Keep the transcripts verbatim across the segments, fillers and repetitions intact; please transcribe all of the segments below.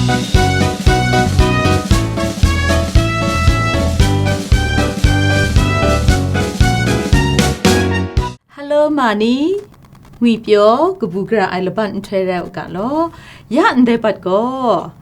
Hello, ma ni, ngwi pyaw kabu gara ai laban nhtoi rai u ga law. Ya ndai bat gaw,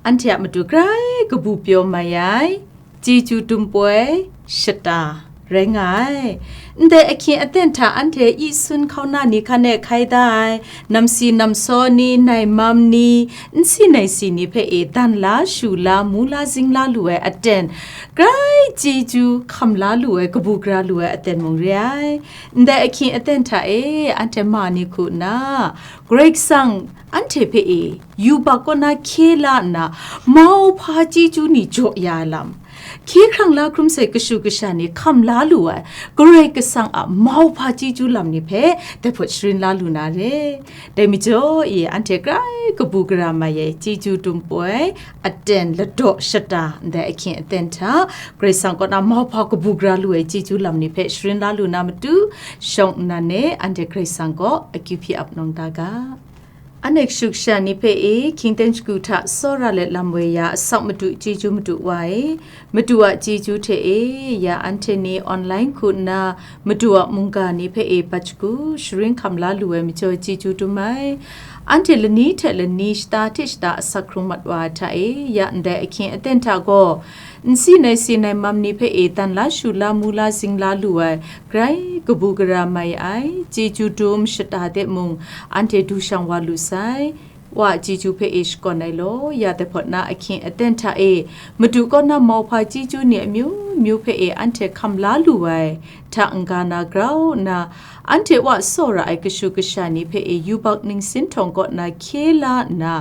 anhte a matu grai kabu pyaw mai ai, chyeju dum poi shata rai nga ai. Ndai ahkying aten hta anhte i sun hkauna ni hkan e hkai da ai, namsi namsaw ni, naimam ni, nsi naisi ni hpe e dan la, shu la, mu la, zing la lu ai aten, grai chyeju hkam la lu ai, kabu gara lu ai aten mung re ai. Ndai ahkying aten hta e anhte ma ni hku nna, Karai Kasang anhte hpe e yubak kaw na hkye la nna, mauhpa chyeju ni jaw ya ai lam, hkye hkrang la hkrum sai kashu kasha ni hkam la lu ai, Karai Kasang a mauhpa chyeju lam ni hpe dai hpawt sharin la lu na re. Dai majaw e, anhte grai kabu gara mai ai, chyeju dum poi, aten, ladaw shata, ndai ahkying aten hta, Karai Kasang kaw na mauhpa kabu gara lu ai chyeju lam ni hpe sharin la lu na matu, shawng nnan e anhte Karai Kasang kaw akyu hpyi ap nawng da ga. Anhte kashu kasha ni hpe e, hkying ten shagu hta tsawra let lam woi ya, asak madu chyeju madu wa e, madu a chyeju hte e, ya anhte ni online hku nna, madu a mungga ni hpe e bat shagu, sharin hkam la lu ai majaw chyeju dum ai. Anhte lani hte lani, shata hte shata asak hkrung mat wa ai hta e, ya ndai ahkying aten hta gaw, nsi naisi naimam ni hpe e dan la, shu la, mu la, zing la lu ai, grai kabu gara mai ai, chyeju dum shata de mung, anhte du shang wa lu sai. Wa a chyeju hpe e shakawn ai law, ya dai hpawt na ahkying aten hta e, madu kaw na mauhpa chyeju ni amyu myu hpe e anhte hkam la lu ai hta n-ga na grau nna, anhte wa tsawra ai kashu kasha ni hpe e yubak ningsin htawng kaw na hkye la nna,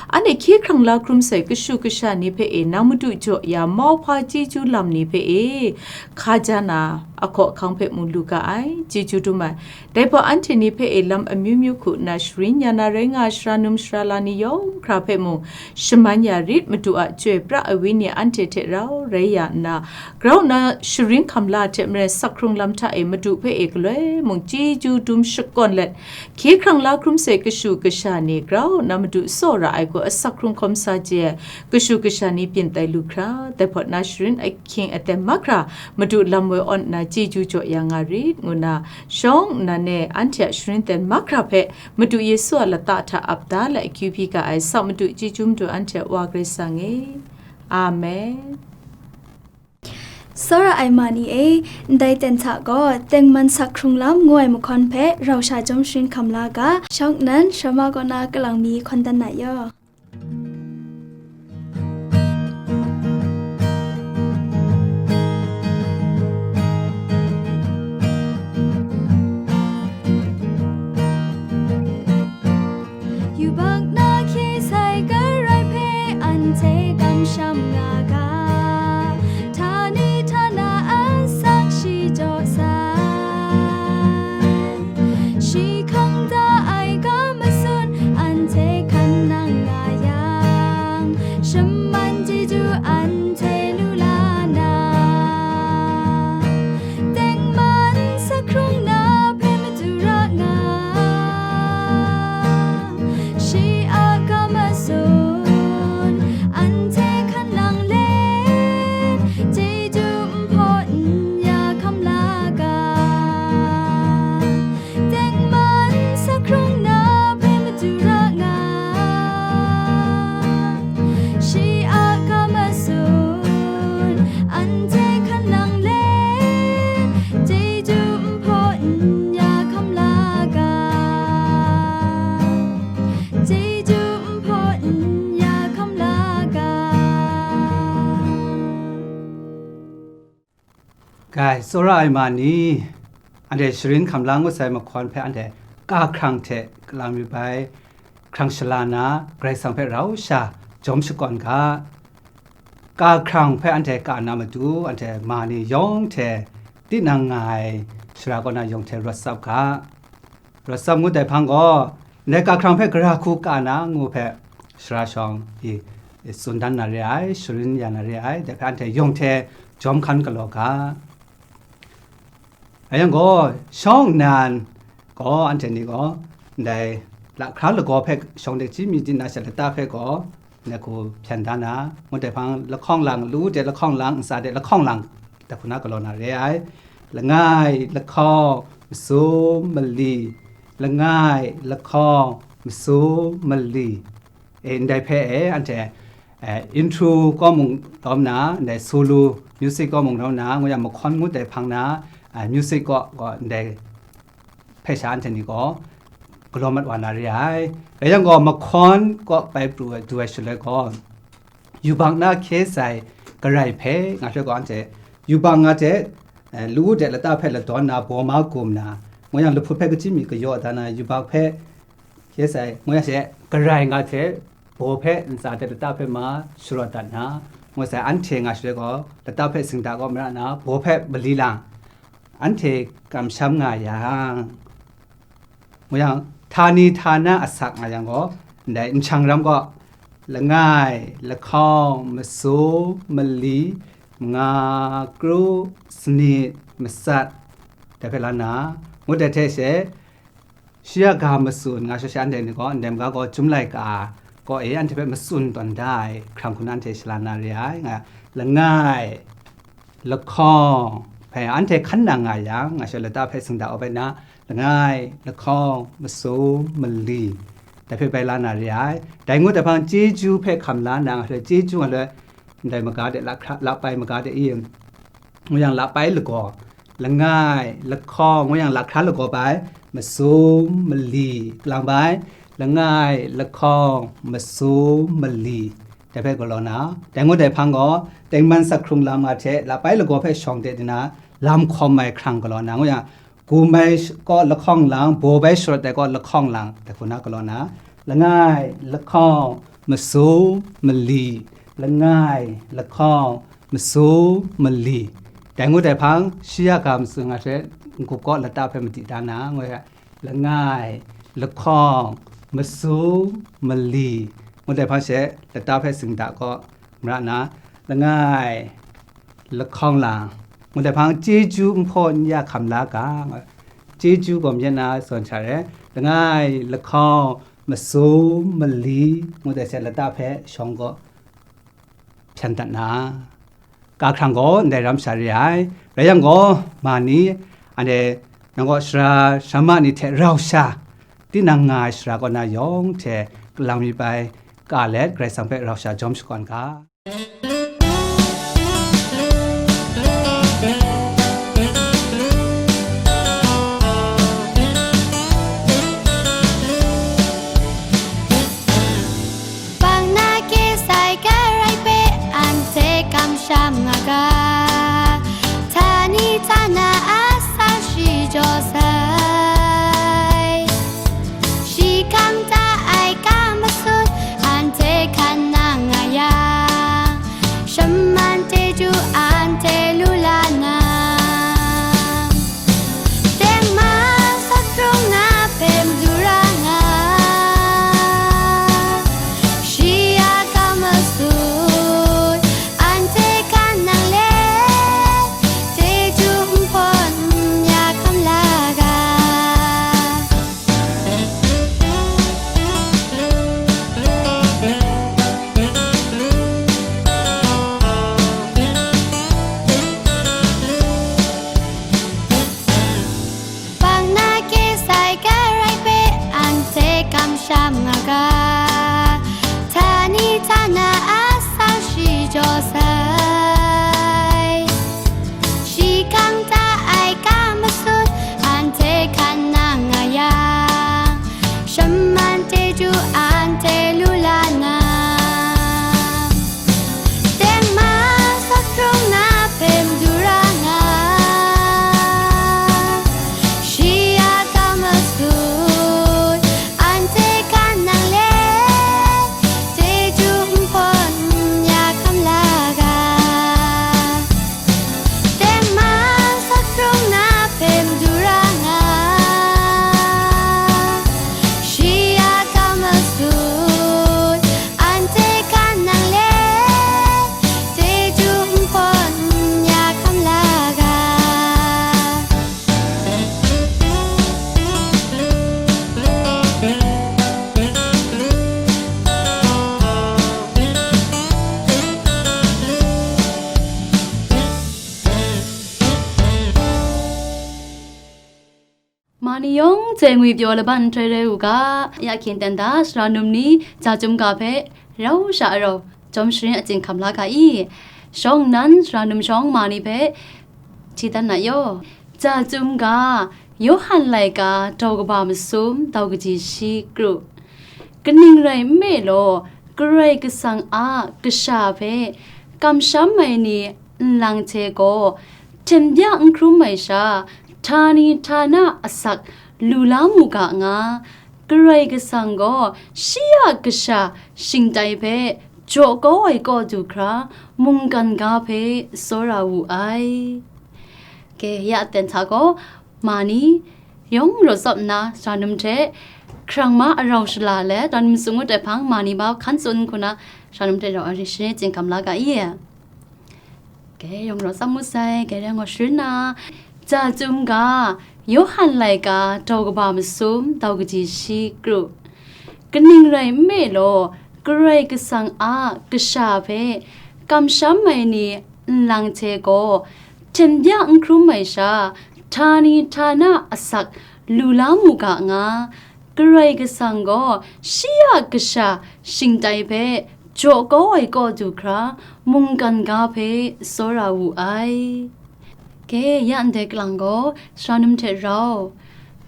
anhte hkye hkrang la hkrum sai kashu kasha ni hpe e nang madu jaw ya mauhpa chyeju lam ni hpe e hka ja na, ahkaw ahkang hpe mu lu ga ai, chyeju dum ai. Dai hpawt anhte ni hpe e lam amyu myu hku nna sharin ya na rai nga ai, sara num sara la ni yawng hkra hpe mung shaman ya rit, madu a chyoi pra ai wenyi anhte hte rau rai ya nna, grau nna sharin hkam la ai hte maren, sak hkrung lam hta e madu hpe e galoi mung chyeju dum shakawn let, hkye hkrang la hkrum sai kashu kasha ni grau nna madu tsawra ai gaw asak hkrung hkawm sa chye ai kashu kasha ni byin tai lu hkra, dai hpawt na sharin ahkying aten mahkra madu lam woi awn nna chyeju jaw ya nga rit, ngu nna, shawng nnan e anhte a sharin ten mahkra hpe Madu Yesu a lata hta ap da let akyu hpyi ga ai, sak madu chyeju madu anhte a Wa Karai Kasang e. Amen. Tsawra ai ma ni e, ndai ten hta gaw, tengman sak hkrung lam ngu ai mahkawn hpe rau sha jawm sharin hkam la ga, shawng nnan, sharama kaw na kalang mi hkawn dan na yaw. Yubak na hkye sai karai hpe anhte kamsham nga ga, htani htana asak shi jaw sai. Shi hkang da ai ga matsun anhte hkan nang nga yang, shaman chyeju anhte lu la na, tengman sak hkrung na hpe madu ra nga, shi a ga matsun anhte hkan nang let, chyeju nhpaw n ya hkam la ga, tengman sak hkrung na hpe madu ra nga, shi a ga matsun anhte hkan nang let, chyeju nhpaw n ya hkam la ga, chyeju nhpaw n ya hkam la ga. Gai, tsawra ai ma ni, anhte sharin hkam la ngut sai mahkawn hpe anhte ka hkrang hte kalang mi bai, hkrang shala na, Karai Kasang hpe rau sha jawm shakawn ga. Ka hkrang hpe anhte ka na matu, anhte ma ni yawng hte tinang nga ai shara kaw na yawng hte rawt tsap ga. Rawt tsap ngut ai hpang gaw, ndai ka hkrang hpe gara hku ka na ngu hpe, sara shawng i, i tsun dan na re ai, sharin ya na re ai, dai hpe anhte yawng hte jawm hkan galaw ga. Rai yang gaw, shawng nnan gaw, anhte ni gaw, ndai lahkra lagaw hpe shawng de hkying mi di na sha lata hpe gaw, ndai hku hpyan da na, ngut ai hpang lahkawng lang, lu de lahkawng lang, ntsa de lahkawng lang, dai hku na galaw na re ai. Langai, lahkawng, masum, mali, langai, lahkawng, masum, mali. E, ndai hpe e, anhte, e, intro kaw mung rawm na, ndai solo music kaw mung rawm na, ngu yang mahkawn ngut ai hpang na, a, music kaw, kaw ndai hpe sha anhte ni gaw galaw mat wa na re ai. Rai yang gaw, mahkawn kaw bai pru ai, du ai shaloi gaw, yubak na hkye sai garai hpe nga shaloi gaw, anhte yubak nga hte, eh, lu de lata hpe ladawn na, baw ma gum na, ngu yang lahput hpe kachyi mi kayaw da na, yubak hpe hkye sai, ngu yang she, garai nga hte, baw hpe ntsa de lata hpe ma sharawt dat na, ngu sai, anhte nga shaloi gaw, lata hpe singda kaw mara na, baw hpe mali lang, anhte kamsham nga yang, ngu yang, htani htana asak nga yang gaw, ndai nshang ram gaw, langai, lahkawng, masum, mali, manga, kru, sanit, matsat, dai hpe la na, ngut ai hte she, shi ya ga matsun nga sha sha, anhte ni gaw, ndai maga gaw, Chyum Laika kaw e, anhte hpe matsun tawn da ai hkrang hku na anhte shala na re ai, nga, langai, lahkawng hpe anhte hkan nang nga yang, nga sha lata hpe singda au bai na, langai, lahkawng, masum, mali, dai hpe bai la na re ai. Dai ngut ai hpang, chyeju hpe hkam la na, nga sha chyeju nga sha, ndai maga de, lahkra, lahpai maga de i, ngu yang lahpai lagaw, langai, lahkawng, ngu yang lahkra lagaw bai, masum, mali, kalang bai, langai, lahkawng, masum, mali, dai hpe galaw na, dai ngut ai hpang gaw, tengman sak hkrung lam nga hte lahpai lagaw hpe shawng de di na, lam hkawm ai hkrang galaw na, ngu yang, gum ai sh-, kaw lahkawng lang, baw bai sharawt ai kaw lahkawng lang, dai hku na galaw na, langai, lahkawng, masum, mali, langai, lahkawng, masum, mali, dai ngut ai hpang, shi ya ga matsun nga hte, n-gup kaw lata hpe madi da na, ngu yang, langai, lahkawng, masum, mali, ngut ai hpang she, lata hpe singda kaw mara na, langai, lahkawng lang, ngut ai hpang, chyeju nhpaw n ya hkam la ga, chyeju gaw myit na zawn sha re, langai, lahkawng, masum, mali, ngut ai she lata hpe shawng gaw hpyan dat na, ga hkrang gaw ndai ram sha re ai. Rai yang gaw, ma ni, anhte nang kaw sara sara ma ni hte rau sha, tinang nga ai sara kaw na yawng hte kalang mi bai ka let, Karai Kasang hpe rau sha jawm shakawn ga. Bang na ke sai Karai hpe anhte kamsham nga ga, htani htana a sa shi jaw sai. Shi hkang ta ai ka matsun anhte hkan nang nga yang, Yawng hte ngwi pyaw laban nhtoi rai u ga, ya hkying ten da sara num ni ja chyum ga hpe rau sha arau jawm sharin achyin hkam la ga i. Shawng nnan sara num shawng ma ni hpe hti dan na yaw. Ja chyum ga, Yawhan laika daw kaba masum dau kaji shi kru. Kaning rai nme law, Karai Kasang a kasha hpe kamsham ai ni nlang hte gaw, hten bya n hkrum ai sha, htani htana asak lu la mu ga nga, Karai Kasang gaw shi a kasha shingtai hpe jaw kau ai kaw du hkra, mungkan ga hpe tsawra wu ai. Ke, ya ten hta gaw, ma ni yawng raw tsap nna, sara num hte hkrang ma arau shala let, sara num tsun ngut ai hpang, ma ni ba hkan tsun hku na, sara num hte rau ai sharin achyin hkam la ga i. Ke, yawng raw tsap ngut sai, ke, rai ngaw sharin na, ja chyum ga, Yawhan laika daw kaba masum dau kaji shi kru. Kaning rai nme law, Karai Kasang a kasha hpe kamsham ai ni nlang hte gaw, hten bya n hkrum ai sha, htani htana asak lu la mu ga nga, Karai Kasang gaw shi a kasha shingtai hpe jaw kau ai kaw du hkra, mungkan ga hpe tsawra wu ai. Ke, ya ndai kalang gaw sara num hte rau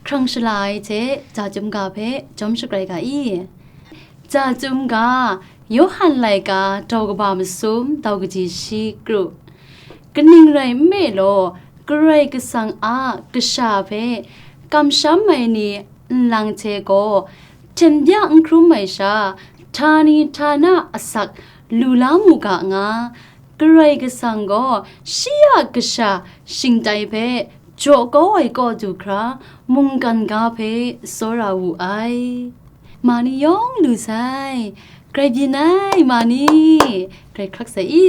hkrang shala ai hte ja chyum ga hpe jawm shakrai ga i. Ja chyum ga, Yawhan laika daw kaba masum dau kaji shi kru. Kaning rai nme law, Karai Kasang a kasha hpe kamsham ai ni nlang hte gaw, hten bya n hkrum ai sha, htani htana asak lu la mu ga nga, Karai Kasang gaw shi a kasha shingtai hpe jaw kau ai kaw du hkra, mungkan ga hpe tsawra wu ai. Ma ni yawng lu sai, grai byin ai, ma ni, grai hkrak sai i.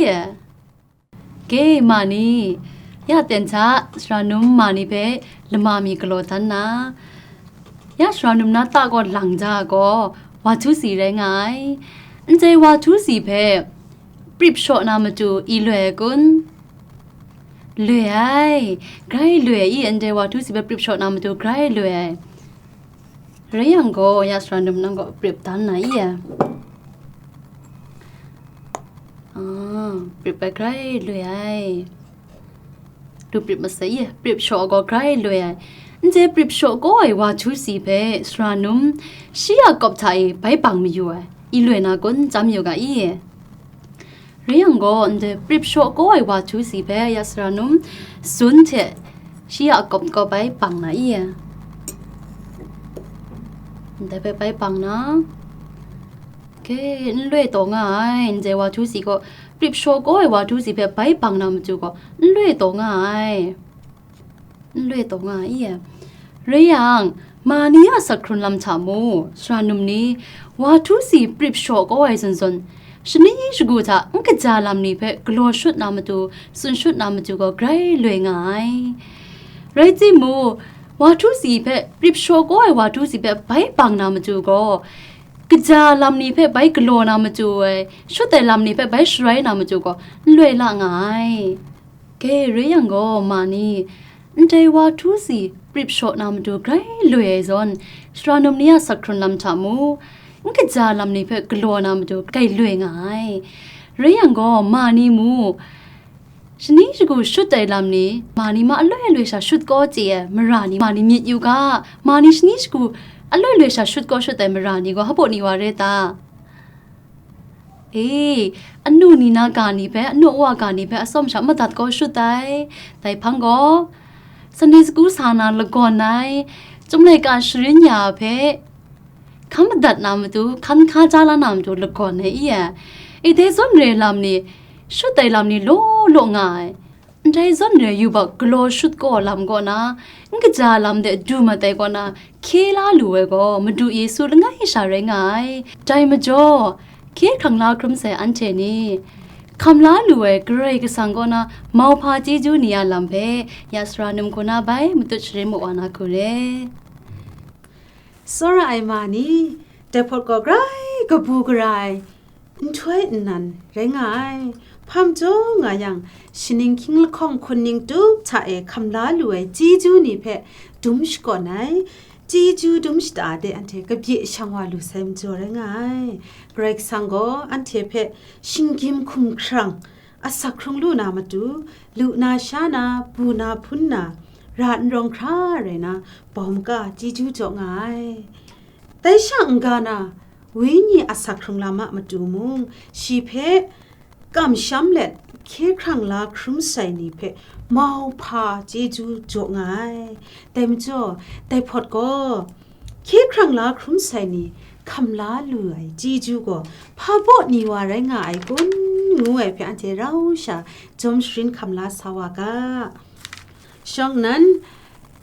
Ke, ma ni, ya ten hta, sara num ma ni hpe lama mi galaw dan na, ya sara num na ta gaw lang ja gaw, wa htu si rai nga ai. Ndai wa htu si hpe prip shaw na matu i loi ai kun? Loi ai, grai loi ai i, ndai wa htu si hpe prip shaw na matu grai loi ai. Rai yang gaw, ya sara num nang gaw prip dan na i a? Ah, prip ai grai loi ai. Lu prip masai i, prip shaw gaw grai loi ai. Ndai prip shaw kau ai wa htu si hpe sara num shi a kawp hta e bai bang mayu ai, i loi na kun, chyam yu ga i? Rai yang gaw, ndai prip shaw kau ai wa htu si hpe ya sara num sun hte shi a kawp gaw bai bang na i? Ndai hpe bai bang na, ke, n loi taw nga ai, ndai wa htu si gaw, prip shaw kau ai wa htu si hpe bai bang na matu gaw, n loi taw nga ai. N loi taw nga ai i? Rai yang, ma ni a sak hkrun lam hta mu, sara num ni, wa htu si prip shaw kau ai zawn zawn, shani shagu hta n kaja lam ni hpe galaw shut na matu, tsun shut na matu gaw grai loi nga ai. Rai timung, wa htu si hpe prip shaw kau ai wa htu si hpe bai bang na matu gaw, kaja lam ni hpe bai galaw na matu ai, shut ai lam ni hpe bai sharai na matu gaw, n loi la nga ai. Ke, rai yang gaw, ma ni, ndai wa htu si prip shaw na matu grai loi ai zawn, sara num ni a sak hkrun lam hta mu, n kaja lam ni hpe galaw na matu grai loi nga ai. Rai yang gaw, ma ni mu, shani shagu shut ai lam ni, ma ni ma aloi aloi sha shut kau chye ai mara ni, ma ni myit yu ga, ma ni shani shagu aloi aloi sha shut kau shut ai mara ni gaw, hpa ni wa rai ta? E, anu ni na ga ni hpe, anu wa ga ni hpe atsawm sha madat kau shut ai. Dai hpang gaw, Sunday school sa na lagawn ai, Chyum laika sharin ya hpe hkan madat na matu, hkan hka ja la na matu lagawn ai i? E, dai zawn re lam ni, shut ai lam ni law law nga ai. Ndai zawn re yubak galaw shut kau lam kaw na, n kaja lam de du mat ai kaw na, hkye la lu ai gaw Madu Yesu langai sha rai nga ai. Dai majaw, hkye hkrang la hkrum sai anhte ni, hkam la lu ai Karai Kasang kaw na mauhpa chyeju ni a lam hpe, ya sara num hku na bai matut sharin mu wa na hku re. Tsawra ai ma ni, dai hpawt gaw grai kabu gara ai, nhtoi nnan rai nga ai. Hpa majaw nga yang, shaning hkying lahkawng hkun ning tup hta e hkam la lu ai chyeju ni hpe dum shakawn ai. chyeju dum shata de anhte kabye shang wa lu sai majaw rai nga ai. Karai Kasang gaw anhte hpe shinggyim hkum hkrang asak hkrung lu na matu, lu na sha na, bu na hpun na, ra n rawng hkra rai na, bawm ka chyeju jaw nga ai. Dai sha n-ga na, Wenyi asak hkrung lam a matu mung, shi hpe kamsham let hkye hkrang la hkrum sai ni hpe mauhpa chyeju jaw nga ai. Dai majaw, dai hpawt gaw, hkye hkrang la hkrum sai ni hkam la lu ai chyeju gaw hpa baw ni wa rai nga ai kun, ngu ai hpe anhte rau sha jawm sharin hkam la sa wa ga. Shawng nnan,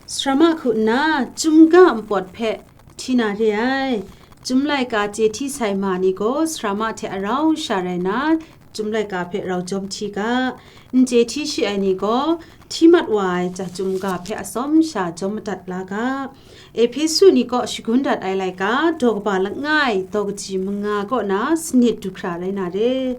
sara mahku nna, chyum ga npawt hpe hti na re ai. Chyum laika chye hti sai ma ni gaw sara ma hte arau sha rai na, chyum laika hpe rau jawm hti ga. N chye hti shi ai ni gaw, hti mat wa ai ja chyum ga hpe atsawm sha jawm madat la ga. Ehpesu ni kaw shagun dat ai laika, daw kaba langai, daw kaji manga kaw na sanit du hkra rai na re.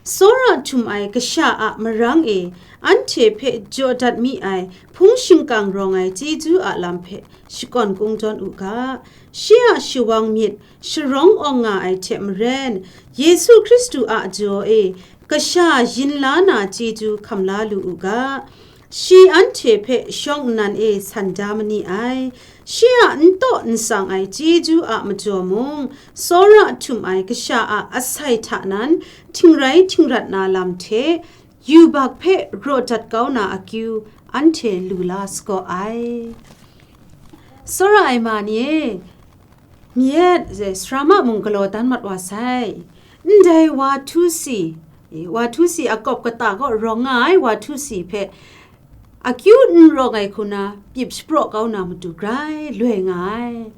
Tsawra htum ai kasha a marang e, anhte hpe jaw dat mi ai hpung shingkang rawng ai chyeju a lam hpe shakawn kungdawn u ga. Shi a shawang myit sharawng awng nga ai hte maren, Yesu Hkristu a jaw e kasha yin la na chyeju hkam la lu u ga. Shi anhte hpe shawng nnan e san da ma ni ai. Shi a n taw n tsang ai chyeju a majaw mung, tsawra htum ai kasha a asai hta nan, htingrai htingrat na lam hte, yubak hpe raw dat kau na akyu, anhte lu la sagaw ai. Tsawra ai ma ni e, myit, sara ma mung galaw dan mat wa sai. Ndai wa htu si, wa htu si a kawp kata kaw rawng nga ai wa htu si hpe akyu n rawng ai hku na pyip shapraw kau na matu grai loi nga ai.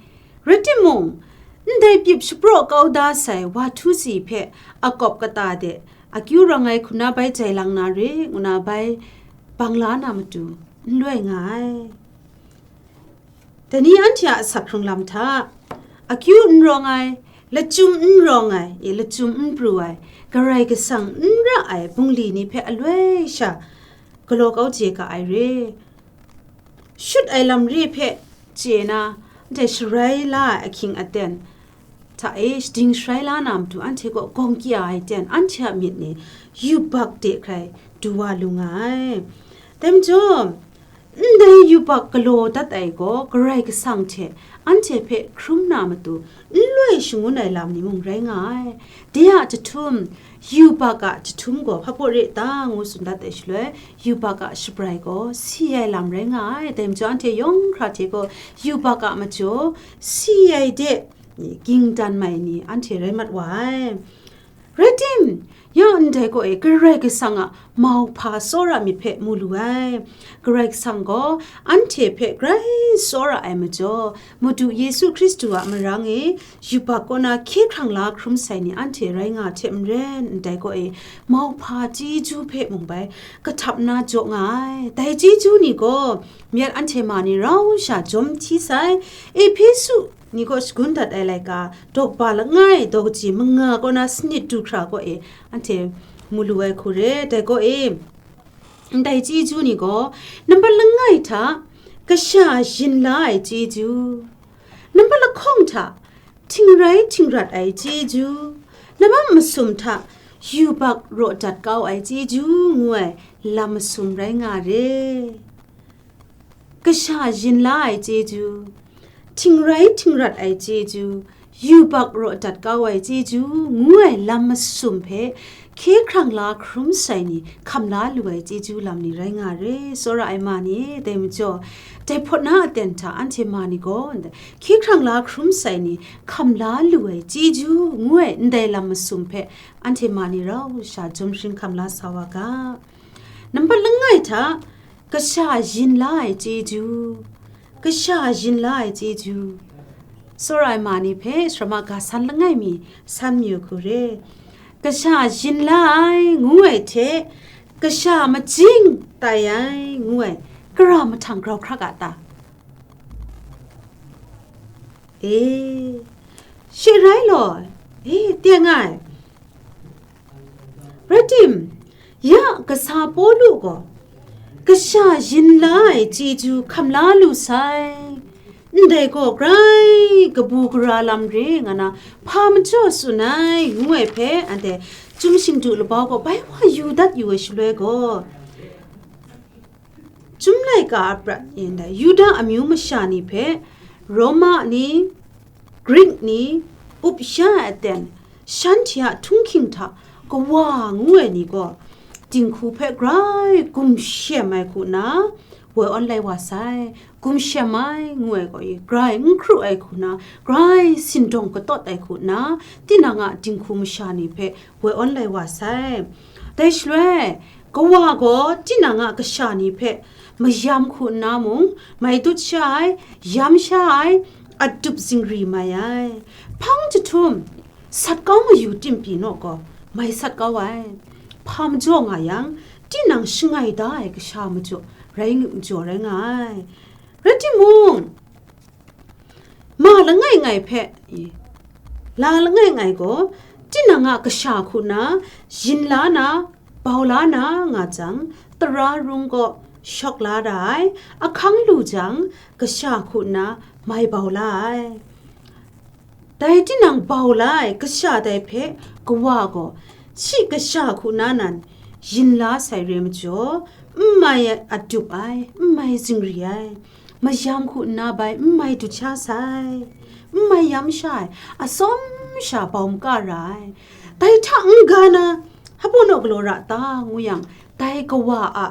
Rai timung, ndai pyip shapraw kau da sai wa htu si hpe a kawp kata de akyu rawng ai hku na bai jai lang na re, ngu na bai bang la na matu n loi nga ai. Dai ni anhte a asak hkrung lam hta, akyu n rawng ai, lachyum n rawng ai, e, lachyum n pru ai, Karai Kasang n ra ai bungli ni hpe aloi sha galaw kau chye ga ai re. Shut ai lam re hpe chye na, anhte sharai la ai ahkying aten hta e shading sharai la na matu anhte kaw gawng kya ai ten anhte a myit ni yubak de hkrai du wa lu nga ai. Dai majaw, ndai yubak galaw dat ai gaw Karai Kasang hte anhte hpe hkrum na matu n loi shangun ai lam ni mung rai nga ai. De a jahtum, yubak a jahtum gaw hpa baw re ta ngu tsun dat ai shaloi, yubak a shabrai gaw si ai lam rai nga ai. Dai majaw, anhte yawng hkra hte gaw yubak a majaw si ai de, gyingdan mai ni anhte rai mat wa ai. Rai tim, ya ndai gaw e Karai Kasang a mauhpa tsawra myit hpe mu lu ai. Karai Kasang gaw anhte hpe grai tsawra ai majaw, Madu Yesu Hkristu a marang e yubak kaw na hkye hkrang la hkrum sai ni anhte rai nga hte maren, ndai gaw e mauhpa chyeju hpe mung bai kahtap na jaw nga ai. Dai chyeju ni gaw myit anhte ma ni rau sha jawm hti sai. Ehpesu ni kaw shagun dat ai laika, daw kaba langai, daw kaji manga kaw na sanit du hkra kaw e, anhte mu lu ai hku re, dai gaw e, ndai chyeju ni gaw, nambat langai hta, kasha yin la ai chyeju, nambat lahkawng hta, htingrai htingrat ai chyeju, nambat masum hta, yubak raw dat kau ai chyeju, ngu ai lam masum rai nga re. Kasha yin la ai chyeju, htingrai htingrat ai chyeju, yubak raw dat kau ai chyeju, ngu ai lam masum hpe hkye hkrang la hkrum sai ni hkam la lu ai chyeju lam ni rai nga re, tsawra ai ma ni e. Dai majaw, dai hpawt na aten hta anhte ma ni gaw, hkye hkrang la hkrum sai ni hkam la lu ai chyeju, ngu ai ndai lam masum hpe anhte ma ni rau sha jawm sharin hkam la sa wa ga. Nambat langai hta, kasha yin la ai chyeju, kasha yin la ai chyeju. Tsawra ai ma ni hpe sara ma ga san langai mi san mayu hku re. Kasha yin la ai ngu ai hte, kasha majing tai ai ngu ai, gara mahtang grau hkra ga ta? E, shi rai law, e, teng ai. Rai tim, ya kasa Pawlu gaw, kasha yin la ai chyeju hkam la lu sai, Ndai gaw grai kabu gara lam re nga na, hpa majaw tsun ai, ngu ai hpe, anhte Chyum Shingdu labau gaw bai wa yu dat yu ai shaloi gaw, Chyum laika a prat e ndai Yuda amyu masha ni hpe, Roma ni, Grik ni, up sha ai aten, shanhte a htunghking hta kawa ngu ai ni gaw, dinghku hpe grai gumshem ai hku na, woi awn lai wa sai. Gumshem ai ngu ai gaw, grai n hkru ai hku na, grai sindawng katawt ai hku na, tinang a dinghku masha ni hpe woi awn lai wa sai. Dai shaloi, kawa gaw tinang a kasha ni hpe mayam hku nna mung, mai dut sha ai, yam sha ai, adup zingri mai ai. Hpang jahtum, sat kau mayu tim pyi naw gaw, mai sat kau ai. Hpa majaw nga yang, tinang shangai da ai kasha majaw rai, majaw rai nga ai. Rai timung, ma langai ngai hpe, la langai ngai gaw, tinang a kasha hku na, yin la na, bau la na nga jang, tara rung gaw shawk la ra ai, ahkang lu jang, kasha hku na, mai bau la ai. Dai tinang bau la ai kasha dai hpe kawa gaw, shi kasha hku na nan yin la sai re majaw, n mai adup ai, n mai zingri ai, mayam hku nna bai n mai dut sha sai, n mai yam sha ai, atsawm sha bau maka ra ai. Dai hta n-ga na, hpa naw galaw ra ta, ngu yang, dai kawa a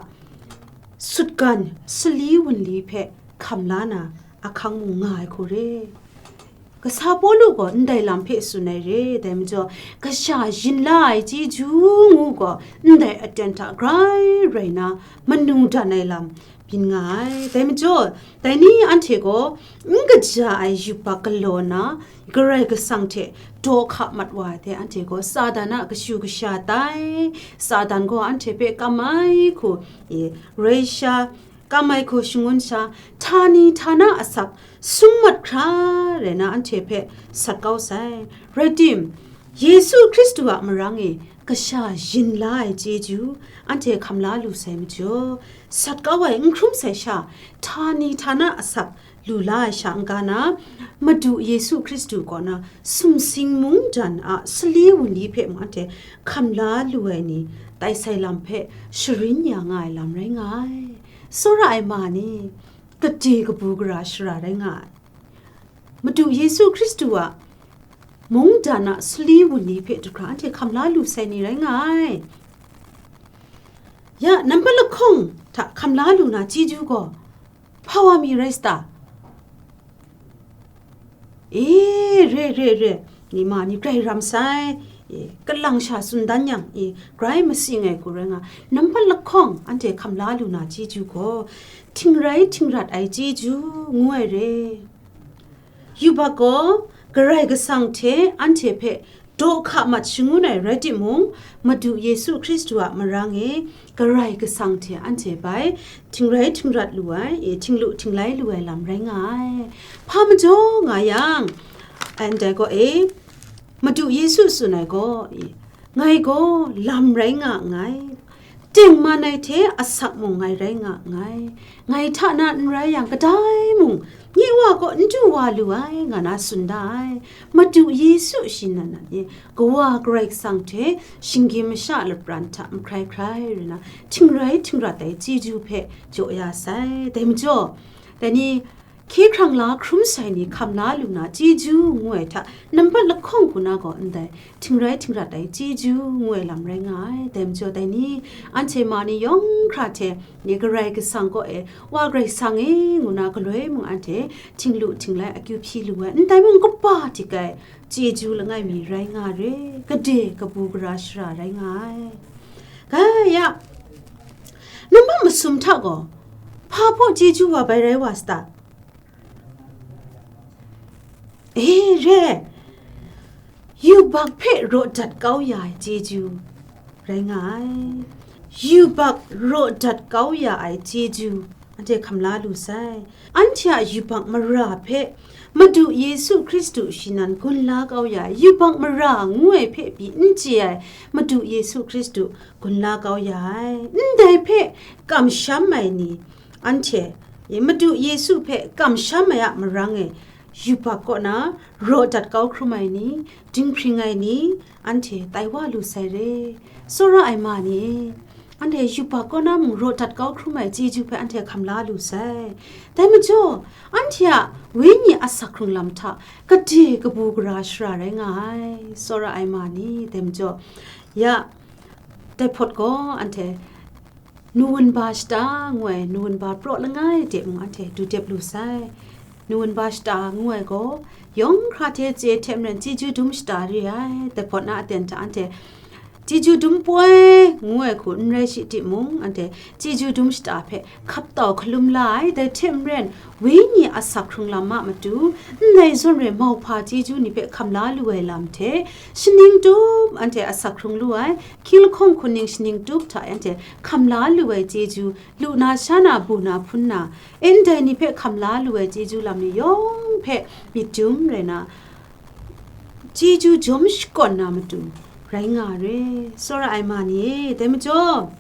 sutgan sali wunli hpe hkam la na ahkang mung nga ai hku re. Kasa Pawlu gaw ndai lam hpe tsun ai re, dai majaw, kasha yin la ai chyeju ngu gaw ndai aten hta grai rai na manu dan ai lam byin nga ai. Dai majaw, dai ni anhte gaw n kaja ai yubak galaw na, Karai Kasang hte daw hka mat wa ai hte, anhte gaw Satan a kashu kasha tai, Satan gaw anhte hpe kam ai hku, e, rai sha, kam ai hku shangun sha, htani htana asak sum mat hkra rai na, anhte hpe sat kau sai. Rai tim, Yesu Hkristu a marang e kasha yin la ai chyeju anhte hkam la lu sai majaw, sat kau ai n hkrum sai sha, htani htana asak lu la ai sha n-ga na, Madu Yesu Hkristu kaw na sumsing mungdan a sali wunli hpe mung anhte hkam la lu ai ni, tai sai lam hpe sharin ya nga ai lam rai nga ai. Tsawra ai ma ni, gade kabu gara shara rai nga ai. Madu Yesu Hkristu a mungdan a sali wunli hpe du hkra anhte hkam la lu sai ni rai nga ai. Ya, nampat lahkawng hta hkam la lu na chyeju gaw, hpa wa mi rai sa ta? E, re, re, re, ni ma ni grai ram sai, e, kalang sha tsun dan yang, e, grai masing ai hku rai nga, nampat lahkawng anhte hkam la lu na chyeju gaw, htingrai htingrat ai chyeju ngu ai re. Yubak gaw Karai Kasang hte anhte hpe daw hka mat shangun ai rai timung, Madu Yesu Hkristu a marang e Karai Kasang hte anhte bai htingrai htingrat lu ai, e, htinglu htinglai lu ai lam rai nga ai. Hpa majaw nga yang, ndai gaw e, Madu Yesu tsun ai gaw, e, ngai gaw lam rai nga nngai, tengman ai hte asak mung ngai rai nga nngai, ngai hta na n rai yang kadai mung, nye Wa gaw n du wa lu ai, nga na tsun da ai. Madu Yesu shi nan nan e, Kawa Karai Kasang hte shinggyim masha lapran hta mahkrai hkrai rai na, htingrai htingrat ai chyeju hpe jaw ya sai. Dai majaw, dai ni hkye hkrang la hkrum sai ni hkam la lu na chyeju ngu ai hta, nampat lahkawng hku na gaw ndai htingrai htingrat ai chyeju ngu ai lam rai nga ai. Dai majaw, dai ni anhte ma ni yawng hkra hte, ni Karai Kasang kaw e, Wa Karai Kasang e, ngu na galoi mung anhte htinglu htinglai akyu hpyi lu ai, ndai mung kaba htik ai chyeju langai mi rai nga re, gade kabu gara shara rai nga ai. Ga ya, nampat masum hta gaw, hpa hpaw chyeju wa bai rai wa sa ta? E, re, yubak hpe raw dat kau ya ai chyeju rai nga ai. Yubak raw dat kau ya ai chyeju anhte hkam la lu sai. Anhte a yubak mara hpe Madu Yesu Hkristu shi nan gun la kau ya ai, yubak mara ngu ai hpe pyi n chye ai Madu Yesu Hkristu gun la kau ya ai. Ndai hpe kamsham ai ni, anhte Madu Yesu hpe kamsham ai a marang e, yubak kaw na raw dat kau hkrum ai ni, dinghpring ai ni, anhte tai wa lu sai re. Tsawra ai ma ni e, anhte yubak kaw na mung raw dat kau hkrum ai chyeju hpe anhte hkam la lu sai. Dai majaw, anhte a wenyi asak hkrung lam hta gade kabu gara shara rai nga ai, tsawra ai ma ni. Dai majaw, ya, dai hpawt gaw anhte nuwun ba shata ngu ai, nuwun ba praw langai de mung anhte du dep lu sai. Nuwun ba shata ngu ai gaw, yawng hkra hte chye hte maren chyeju dum shata re ai. Dai hpawt na aten hta anhte chyeju dum poi ngu ai hku n rai shi timung, anhte chyeju dum shata hpe hkap tau hkalum la ai. Dai hte maren, wenyi asak hkrung lam a matu, ndai zawn re mauhpa chyeju ni hpe hkam la lu ai lam hte, shaning tup anhte asak hkrung lu ai, hkying lahkawng hkuning shaning tup hta anhte hkam la lu ai chyeju, lu na, sha na, bu na, hpun na, ndai ni hpe hkam la lu ai chyeju lam ni yawng hpe myit dum rai na, chyeju jawm shakawn na matu rai nga re, tsawra ai ma ni e. Dai majaw,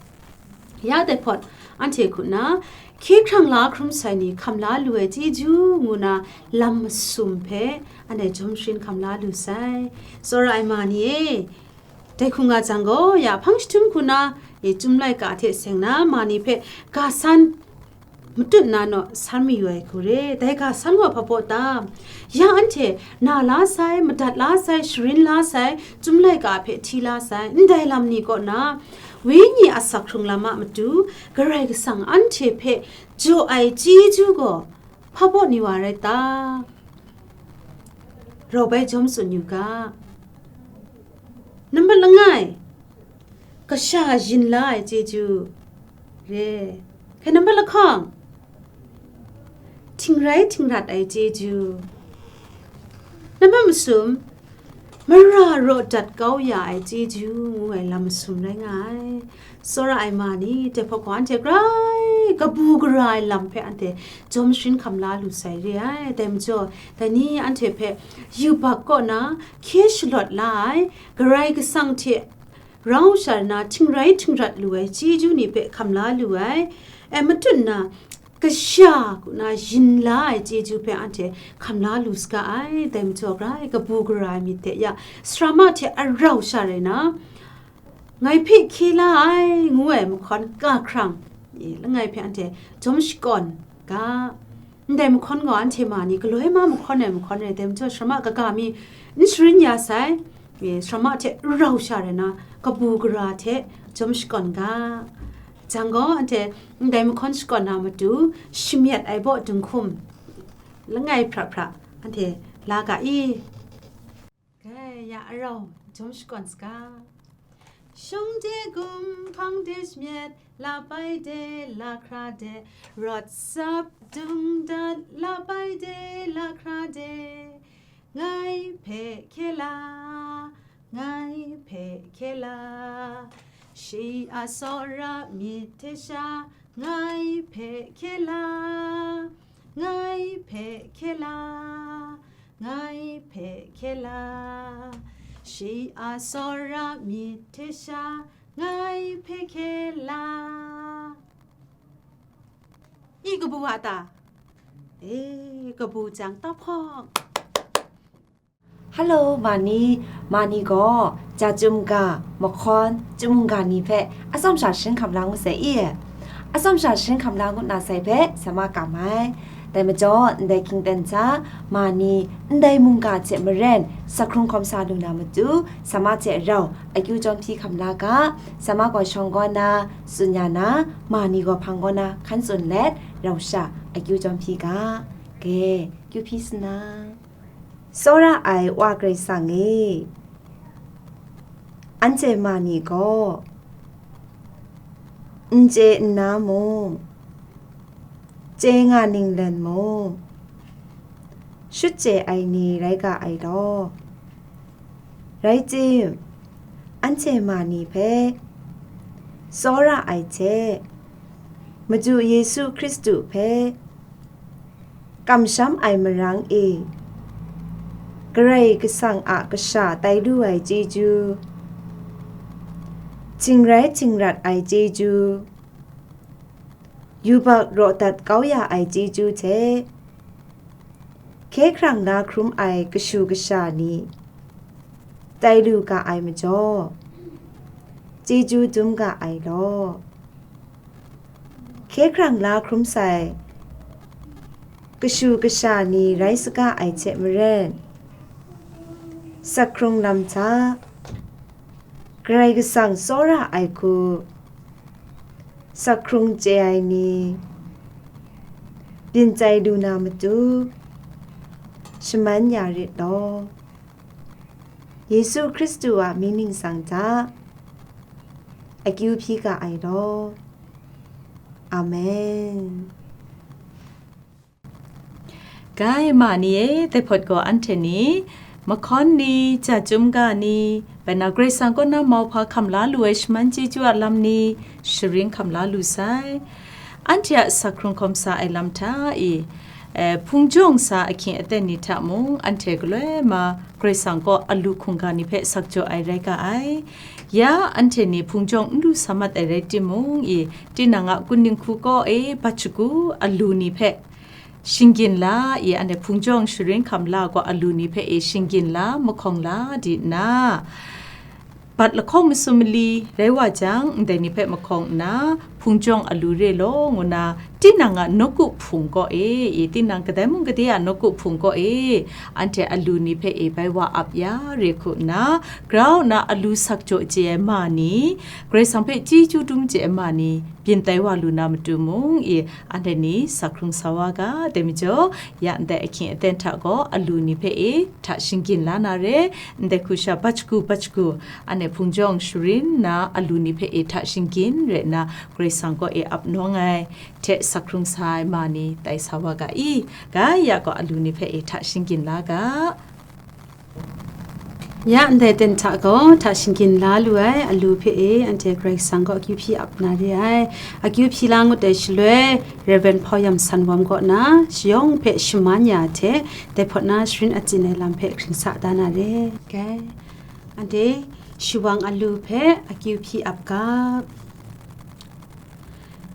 ya dai hpawt, anhte hku nna, hkye hkrang la hkrum sai ni hkam la lu ai chyeju ngu na lam masum hpe anhte jawm sharin hkam la lu sai, tsawra ai ma ni e. Dai hku nga jang gaw, ya hpang jahtum hku na, e, Chyum laika hte seng na ma ni hpe ga san matut na naw san mayu ai hku re. Dai ga san gaw hpa baw ta? Ya anhte na la sai, madat la sai, sharin la sai, Chyum laika hpe hti la sai, ndai lam ni kaw na, wenyi asak hkrung lam a matu, Karai Kasang anhte hpe jaw ai chyeju gaw hpa baw ni wa rai ta? Rau bai jawm tsun yu ga. Nambat langai, kasha yin la ai chyeju re. Hkai nambat lahkawng, htingrai htingrat ai chyeju. Nambat masum, mara raw dat kau ya ai chyeju ngu ai lam masum rai nga ai. Tsawra ai ma ni, dai hpawt gaw anhte grai kabu gara ai lam hpe anhte jawm sharin hkam la lu sai re ai. Dai majaw, dai ni anhte hpe yubak kaw na hkye shalawt la ai, Karai Kasang hte rau sha na htingrai htingrat lu ai chyeju ni hpe hkam la lu ai, e, matut na kasha kaw na yin la ai chyeju hpe anhte hkam la lu saga ai. Dai majaw, grai kabu gara ai myit de ya, sarama hte arau sha rai na, ngai hpe hkye la ai ngu ai mahkawn ga hkrang, e, langai hpe anhte jawm shakawn ga. Ndai mahkawn gaw anhte ma ni galoi ma mahkawn ai mahkawn rai, dai majaw sarama kaga mi n sharin ya sai, e, sarama hte rau sha rai na, kabu gara hte jawm shakawn ga. Jang gaw, anhte ndai mahkawn shakawn na matu, shamyet ai baw dinghkum langai hpra hpra anhte la ga i. Grai ya arau jawm shakawn saga. Shung de gum, hpang de shamyet, lap ai de, lahkra de, rawt sap dung dat, lap ai de, lahkra de, ngai hpe hkye la, ngai hpe hkye la, shi a tsawra myit hte sha, ngai hpe hkye la, ngai hpe hkye la, ngai hpe hkye la, shi a tsawra myit hte sha, ngai hpe hkye la. I kabu wa ta? E, kabu jang, taphawk. Hello, ma ni, ma ni gaw, ja chyum ga, mahkawn, chyum mungga ni hpe atsawm sha sharin hkam la ngu sai i. Atsawm sha sharin hkam la ngut na sai hpe, sa ma kam ai. Dai majaw, ndai hkying ten hta, ma ni, ndai mungga hte maren, sa hkrung hkawm sa lu na matu, sa ma hte rau, akyu chyawm hpyi hkam la ga, sa ma gaw shawng kaw na, tsun ya na, ma ni gaw hpang kaw na, hkan tsun let, rau sha, akyu chyawm hpyi ga, ge, kyu hpyi sa na. Tsawra ai Wa Karai Kasang e, anhte ma ni gaw, n chye nna mung, chye nga ninglen mung, shut chye ai ni rai ga ai law. Rai tim, anhte ma ni hpe tsawra ai hte, Madu Yesu Hkristu hpe kamsham ai marang e, Karai Kasang a kasha tai lu ai chyeju, htingrai htingrat ai chyeju, yubak raw dat kau ya ai chyeju hte, hkye hkrang la hkrum ai kashu kasha ni tai lu ga ai majaw, chyeju dum ga ai law. Hkye hkrang la hkrum sai kashu kasha ni rai saga ai hte maren, sakhkrung lam hta Karai Kasang tsawra ai hku sakhkrung chye ai ni byin tai lu na matu shaman ya rit law. Yesu Hkristu a mying ningsang hta akyu hpyi ga ai law. Amen. Gai ma ni e, dai hpawt gaw anhte ni, mahkawn ni, ja chyum ga ni, bai na Karai Kasang kaw na mauhpa hkam la lu ai shaman chyeju a lam ni, sharin hkam la lu sai. Anhte a sakhkrung hkawm sa ai lam hta e, eh, hpung jawng sa ahkying aten ni hta mung, anhte galoi ma Karai Kasang kaw alu hkungga ni hpe sak jaw ai rai ga ai. Ya anhte ni hpung jawng n lu sa mat ai rai timung e, tinang a kun dinghku kaw e bat shagu alu ni hpe shinggyim la e, anhte hpung jawng sharin hkam la gaw alu ni hpe e shinggyim la, mahkawng la di nna, bat lahkawng masum mali rai wa jang, ndai ni hpe mahkawng nna, hpung jawng alu re law, ngu na, tinang a nawku hpung kaw e, e, tinang kadai mung gade a nawku hpung kaw e, anhte alu ni hpe e bai wa ap ya re hku nna, grau nna alu sak jaw chye ai ma ni, Karai Kasang hpe chyeju dum chye ai ma ni, byin tai wa lu na matu mung e, anhte ni sakhkrung sa wa ga, dai majaw, ya ndai ahkying aten hta gaw alu ni hpe e hta shinggyim la na re, ndai hku sha bat shagu bat shagu, anhte hpung jawng sharin nna alu ni hpe e hta shinggyim re nna, Karai Kasang kaw e ap nawng ai hte sakhkrung sa ai ma ni tai sa wa ga i, gai ya gaw alu ni hpe e hta shinggyim la ga. Ya ndai ten hta gaw hta shinggyim la lu ai alu hpe e anhte Karai Kasang kaw akyu hpyi ap na re ai. Akyu hpyi la ngut ai shaloi, Rev. Hpau Yam San Wam kaw na shayawng hpe shaman ya hte, dai hpawt na sharin atsin ai lam hpe hkring sa da na re. Gai, anhte shawang alu hpe akyu hpyi ap ga.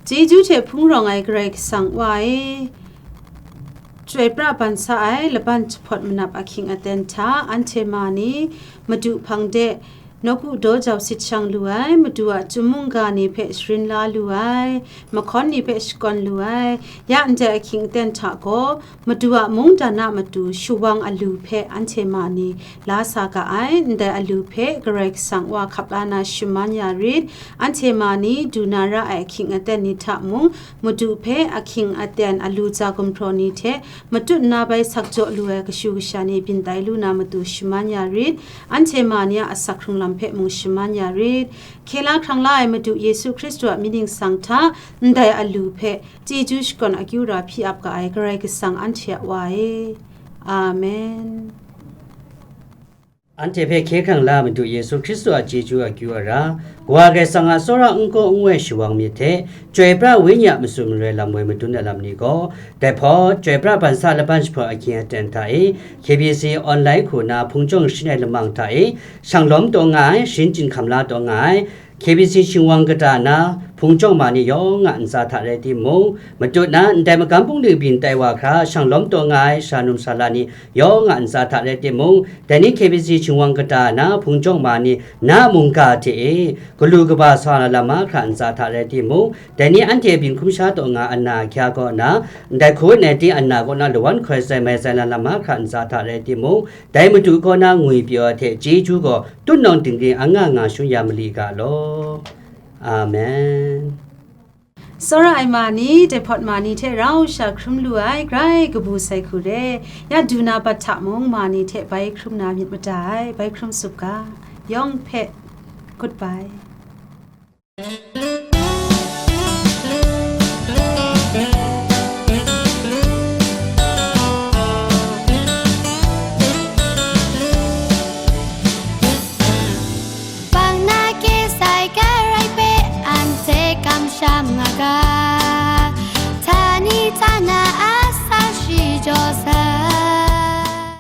Chyeju hte hpung rawng ai Karai Kasang Wa e, chyoi pra ban sa ai laban jahpawt manap ahkying aten hta anhte ma ni Madu hpang de nawku daw jau sit shang lu ai, Madu a chyum mungga ni hpe sharin la lu ai, mahkawn ni hpe shakawn lu ai, ya ndai ahkying aten hta gaw, Madu a mungdan a matu shawang alu hpe anhte ma ni la sa ga ai, ndai alu hpe Karai Kasang Wa hkap la na shaman ya rit, anhte ma ni du na ra ai ahkying aten ni hta mung, Madu hpe ahkying aten alu ja gumhpraw ni hte matut nna bai sak jaw lu ai kashu kasha ni byin tai lu na matu shaman ya rit, anhte ma ni a asak hkrung lam hpe mung shaman ya rit. Hkye la hkrang la ai Madu Yesu Hkristu a mying ningsang hta, ndai alu hpe chyeju shakawn akyu ra hpyi ap ga ai Karai Kasang anhte a Wa e. Amen. Anhte hpe hkye hkrang la Madu Yesu Hkristu a chyeju akyu ara, Kawa Karai Kasang a tsawra n kaw n woi shawang myit hte, chyoi pra Wenyi a matsun maloi lam woi madun ai lam ni gaw, dai hpawt, chyoi pra ban sa laban jahpawt ahkying aten hta e, K B C online hku na hpung jawng sharin ai lamang hta e, shang lawm taw nga ai, sharin chyinghkam la taw nga ai, K B C Shingwang kata na hpung jawng ma ni yawng a ntsa hta rai timung, matut na ndai magam bungli byin tai wa hkra shang lawm taw nga ai sha num sha la ni yawng a ntsa hta rai timung, dai ni K B C Shingwang kata na hpung jawng ma ni na mungga hte e galu kaba sa na lam mahkra ntsa hta rai timung, dai ni anhte byin hkrum sha taw nga ai ana ahkya kaw na, ndai Covid nineteen ana kaw na lawan hkoi sai mai sai na lam mahkra ntsa hta rai timung, dai Madu kaw na ngwi pyaw ai hte chyeju gaw tutnawng dinggring anga nga shun ya mali ga law. Amen. Tsawra ai ma ni, dai hpawt ma ni hte rau sha hkrum lu ai grai kabu sai hku re, ya du na bat hta mung ma ni hte bai hkrum na myit mada ai, bai hkrum tsup ga, yawng hpe, goodbye.